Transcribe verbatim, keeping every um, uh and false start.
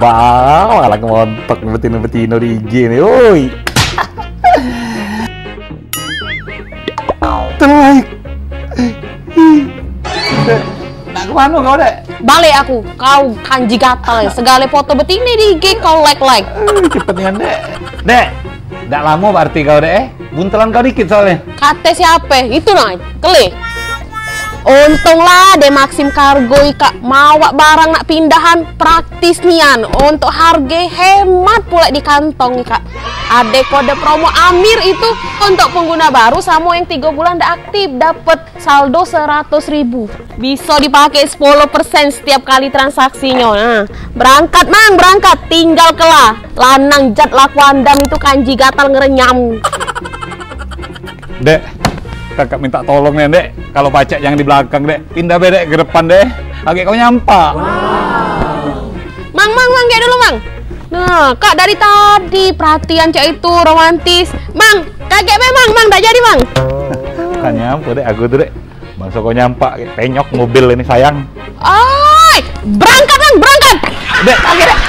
Bah, malah montok betino-betino di I G ni, oi. Terbaik. Nak ke mano kau, Dek? Balik aku. Kau kanji gatal ya. Segale foto betine di I G kau like-like. Eh, cepet nian, Dek. Dek, dak lamo berarti kau, Dek, eh. Buntelan kau dikit soalnya. Kate siape? Itu nah, kele. Untunglah ade Maxim Kargo ikak, mawak barang nak pindahan praktis nian. Untuk harge hemat pulek di kantong ikak. Ade kode promo Amir itu untuk pengguna baru samo yang tigo bulan dak aktif dapet saldo seratus ribu. Biso dipake sepuluh persen setiap kali transaksinyo. Nah, berangkat, Mang, berangkat. Tinggal kela. Lanang jat laku andam itu kanji gatal ngerenyam. Dek, kakak minta tolong nih, Dek. Kalau pacak yang di belakang, Dek. Pindah be, Dek, ke depan, Dek. Agek kau nyampak. Mang, Mang, Mang, gek dulu, Mang. Nah, Kak dari tadi perhatian cak itu romantis. Mang, kagek be, Mang, Mang, dak jadi, Mang. Bukan nyampe, Dek, aku tuh, Dek. Bangso kau nyampak, penyok mobil ini sayang. Oi, berangkat, Mang, berangkat. Dek, kagek, Dek.